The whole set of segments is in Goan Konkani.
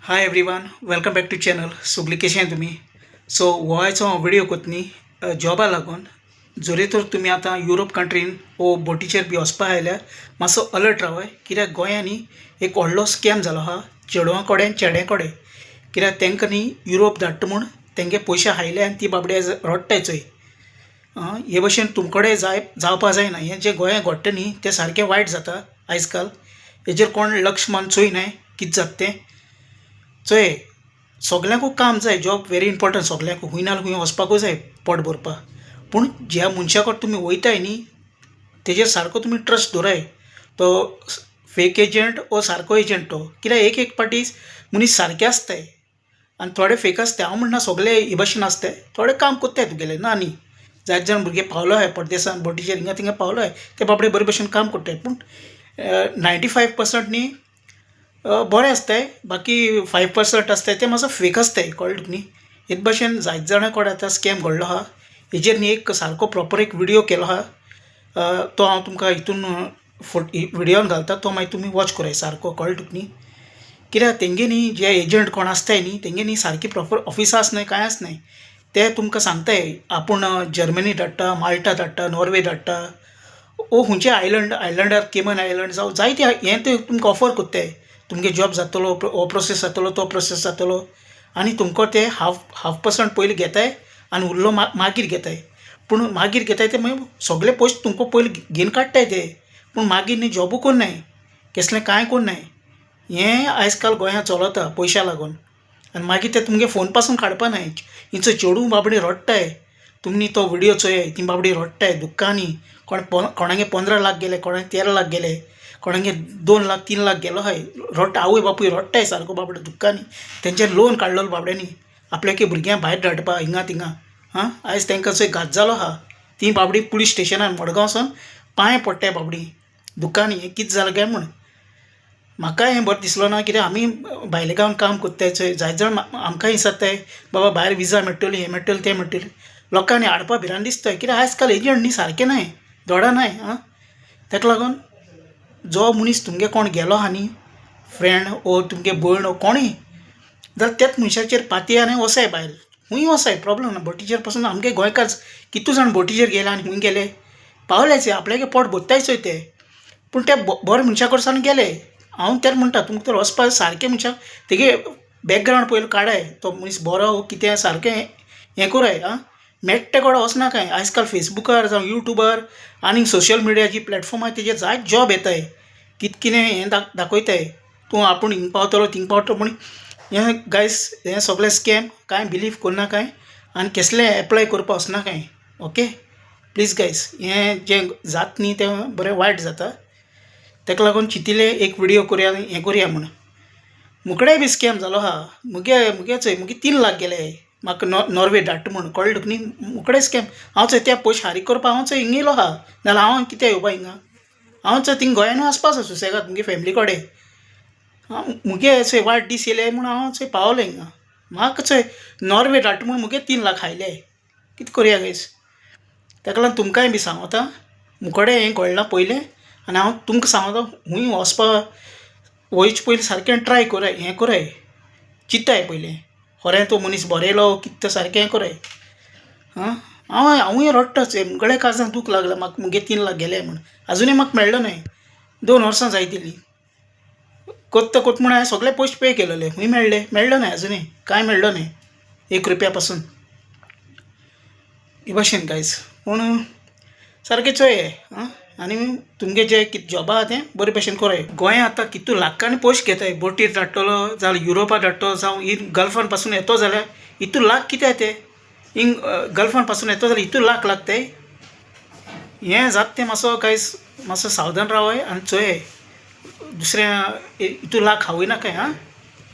Hi everyone, welcome back to channel. सगळीं कशें तुमी? सो हो आयचो हांव व्हिडियो कोत न्ही जॉबा लागून. जरी तर तुमी आतां युरोप कंट्रीन वो बोटीचेर बी वचपा आयल्यार मातसो अलर्ट रावाय, कित्याक गोंयांनी एक व्हडलो स्कॅम जालो आहा चेडवां कडेन चेड्या कडेन. कित्याक तांकां न्ही युरोप धाडटा म्हूण तेंगे पयशे हायले आनी ती बाबडी आयज रडटाय चोय. हे भशेन तुमकडे जाय जावपा जायना. हें जें गोंयांत घडटा न्ही तें सारकें वायट जाता आयज काल. हेजेर कोण लक्ष मारून चोयनाय कितें जाता तें. चोय, सगल्यांकूय काम जाय, जॉब वेरी इम्पोर्टंट सगल्यांकूय, खूंय ना खूंय वचपाकूय जाय पोट भरपाक. पूण ज्या मनशा कडेन तुमी वयताय न्ही तेजेर सारको तुमी ट्रस्ट दवराय, तो फेक एजंट वो सारको एजंट तो. कित्याक एक एक पाटी मनीस सारके आसताय आनी थोडे फेक आसताय. हांव म्हणना सगले हे भाशेन आसताय, थोडे काम कोत्ताय तुगेले ना न्ही. जायते जाण भुरगे पावलो आहाय परदेसान, बोटीचेर हिंगा थिंगा पावलो आहाय, ते बाबडे बरे भशेन काम कोत्ताय. पूण 95% न्ही बरें आसताय, बाकी 5% आसताय ते मातसो फेक आसताय, कळ्ळें तुका न्ही. हेच भशेन जायते जाणां कडेन आतां स्कॅम घडलो आहा. हेजेर न्ही एक सारको प्रोपर एक व्हिडियो केलो आहा, तो हांव तुमकां हितून व्हिडियोन घालता, तो मागीर तुमी वॉच कराय सारको, कळ्ळें तुका न्ही. कित्याक तेंगे न्ही जे एजंट कोण आसताय न्ही तेंगे न्ही सारकी प्रोपर ऑफिसां आसनाय, कांय आसनाय. ते तुमकां सांगताय आपूण जर्मनी धाडटा, माल्टा धाडटा, नॉर्वे धाडटा, ओ खंयचे आयलंड, आयलंडार केमन आयलंड जावं जायते हें ते तुमकां ऑफर कोत्ताय. तुमगे जॉब जातलो, हो प्रोसेस जातलो, तो प्रोसेस जातलो, आनी तुमकां ते हाफ हाफ पर्संट पयलीं घेताय आनी उरलो मागीर घेताय. पूण मागीर घेताय ते मागीर सगळे पयशे तुमकां पयलीं घेवन काडटाय ते, पूण मागीर न्ही जॉबू कोन्नाय, केसलें कांय कोन्नाय. हें आयज काल गोंयांत चलता पयशा लागून. आनी मागीर ते तुमगे फोन पासून काडपा नाय. हिंचो चेडूं बाबडी रडटाय, तुमी तो व्हिडियो चोयाय, ती बाबडी रडटाय दुख्खांनी. कोण कोणागे 15 लाख गेले, कोणागे 13 लाख गेले, कोणागे 2 लाख 3 लाख गेलो आहाय. रडटा, आवय बापूय रडटाय सारको बाबडो दुख्खांनी. तेंचेर लोन काडलेलो बाबड्यांनी आपल्याके भुरग्यांक भायर धाडपा हिंगा थिंगा. आं, आयज तांकां चोय घात जालो आहा. ती बाबडी पुलीस स्टेशनान मडगांव सावन पांय पडटाय बाबडी दुख्खांनी, हें कितें जालां काय म्हूण. म्हाका हें बरें दिसलो ना, कित्याक आमी भायले गांवांत काम कोत्ताय चोय, जायते जाण आमकांय विचारताय बाबा भायर विजा मेळटली, हें मेळटलें, तें मेळटलें. लोकांनी हाडपा भिरांत दिसताय, कित्याक आयज काल एजंट न्ही सारके नाय, दोडा नाय. आं, ताका लागून जो मनीस तुमगे कोण गेलो आहा न्ही फ्रेंड वो तुमगे भयण वो कोणूय जाल्यार त्याच मनशाचेर पातये आनी वसाय भायर, खूंय वसाय प्रोब्लम ना. बोटीचेर पासून आमगे गोंयकार कितू जाण बोटीचेर गेले आनी खूंय गेले पावलेच, आपल्यागे पोट भरताय चोय ते, पूण ते बरे मनशा कडच्यान गेले. हांव तेंच म्हणटा, तुमकां तर वचपा सारकें मनशाक तेगे बॅकग्रावंड पयलीं काडाय, तो मनीस बरो कितें सारकें हें कराय. आं, मेट्टे कडेन वचनाकाय. आयज काल फेसबुकार जावं युट्यूबार आनी सोशल मिडिया जी प्लेटफॉर्म आहा तेजेर जायते जॉब येताय, कित कितें हें दाखयताय, तूं आपूण हिंग पावतलो थिंग पावतलो. पूण हें गायस हें सगळें स्कॅम, कांय बिलीव करनाकाय आनी केसलें एप्लाय करपा वचनाकाय. ओके, प्लीज गायस, हें जें जाता न्ही तें बरें वायट जाता. ताका लागून चिंतिल्लें एक व्हिडियो करुया हें करुया म्हूण. मुकडेय बी स्कॅम जालो आहा. मुगे मुगे चोय मुगे 3 लाख गेले म्हाका नॉर्वे धाडटा म्हूण, कळ्ळें तुका न्ही. मुकडेय स्कॅम. हांव चोय त्या पयशे फारीक करपाक हांव चोय हिंगा येयलो आहा, नाल्यार हांव कित्याक येवपा हिंगा. हांव चोय थिंग गोंयानूय वचपा सुसेगाद मुगे फॅमिली कडेन. मुगे चोय वायट दीस येयले म्हूण हांव चोय पावलो हिंगा. म्हाका चोय नॉर्वे धाडटा म्हूण मुगे 3 लाख खायले, कितें करुया गायस. ताका लागून तुमकांय बी सांगता, मुकोडे हें घडलां पयलें आनी हांव तुमकां सांगता खूंय वचपा वयचे पयलीं सारकें ट्राय कराय, हें कराय, चिंताय पयलें खरें तो मनीस बरयलो कितें तें सारकें हें कराय. आं, हांव हांवूय रडटाच, मुगेल्या काळजाक दूख लागला म्हाका मुगे 3 लाख गेले म्हूण, आजुनूय म्हाका मेळ्ळो नाय. 2 वर्सां जायत येयलीं कोत्ता कोत्ता म्हूण हांवें सगळे पयशे पे केलेले, खूंय मेळ्ळे, मेळ्ळो नाय आजुनूय, कांय मेळ्ळो नाय 1 रुपया पासून. हे भाशेन गायज, पूण सारकें चोय. आं, आनी तुमगे जें कितें जॉब आहा तें बरे भशेन कराय. गोंयांत आतां कितू लाखांनी पयशे घेताय, बोटीर धाडटलो जाल्यार युरोपा धाडटलो, जावं इन गल्फान पासून येतो जाल्यार इतू लाख कित्याक ते, हिंग गल्फान पासून येतो जाल्यार इतू लाख लागताय. हें जाता तें मातसो गायज मातसो सावधान रावाय आनी चोयाय दुसऱ्या इतू लाख खावय नाकाय. आं,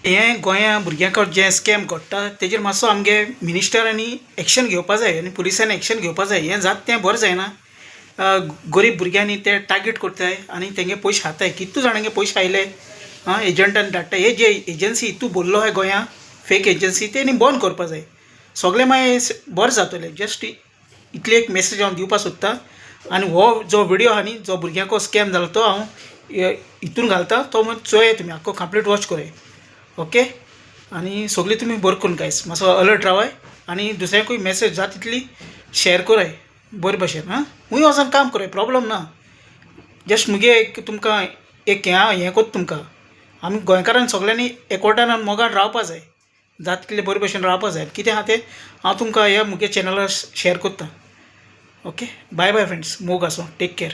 हें गोंया भुरग्यां कडेन जें स्कॅम घडटा तेजेर मातसो आमगे मिनिस्टरांनी एक्शन घेवपा जाय आनी पुलिसांनी एक्शन घेवपा जाय. हें जाता तें बरें जायना. गरीब भुरग्यांनी ते टार्गेट करताय आनी तेंगे पयशे खाताय. कितू जाणांगे पयशे आयले. आं, एजंटान धाडटा. हे जे एजन्सी इतू भरलो आहाय गोंया फेक एजन्सी ते न्ही बंद करपा जाय. सगळें मागीर बरें जातलें. जस्ट इतली एक मेसेज हांव दिवपा सोदता. आनी हो जो व्हिडियो आहा न्ही जो भुरग्यांको स्कॅम जालो तो हांव हितून घालता, तो मागीर चोया तुमी आख्खो कंप्लीट वॉच कराय. ओके. आनी सगळीं तुमी बरें करून गायस, मातसो अलर्ट रावाय आनी दुसऱ्यांकूय मॅसेज जाता तितली शेअर कराय बरे भशेन. आं, हूंय वचोन काम कराय, प्रोब्लम ना. जस्ट मुगे एक तुमकां एक हें हें कोत्ता तुमकां, आमी गोंयकारान सगल्यांनी एकवटान आनी मोगान रावपा जाय, जाता तितलें बरे भशेन रावपा जाय. कितें आहा तें हांव तुमकां ह्या मुगे चॅनलार शेअर कोत्तां. ओके, बाय बाय फ्रेंड्स, मोग आसूं, टेक केअर.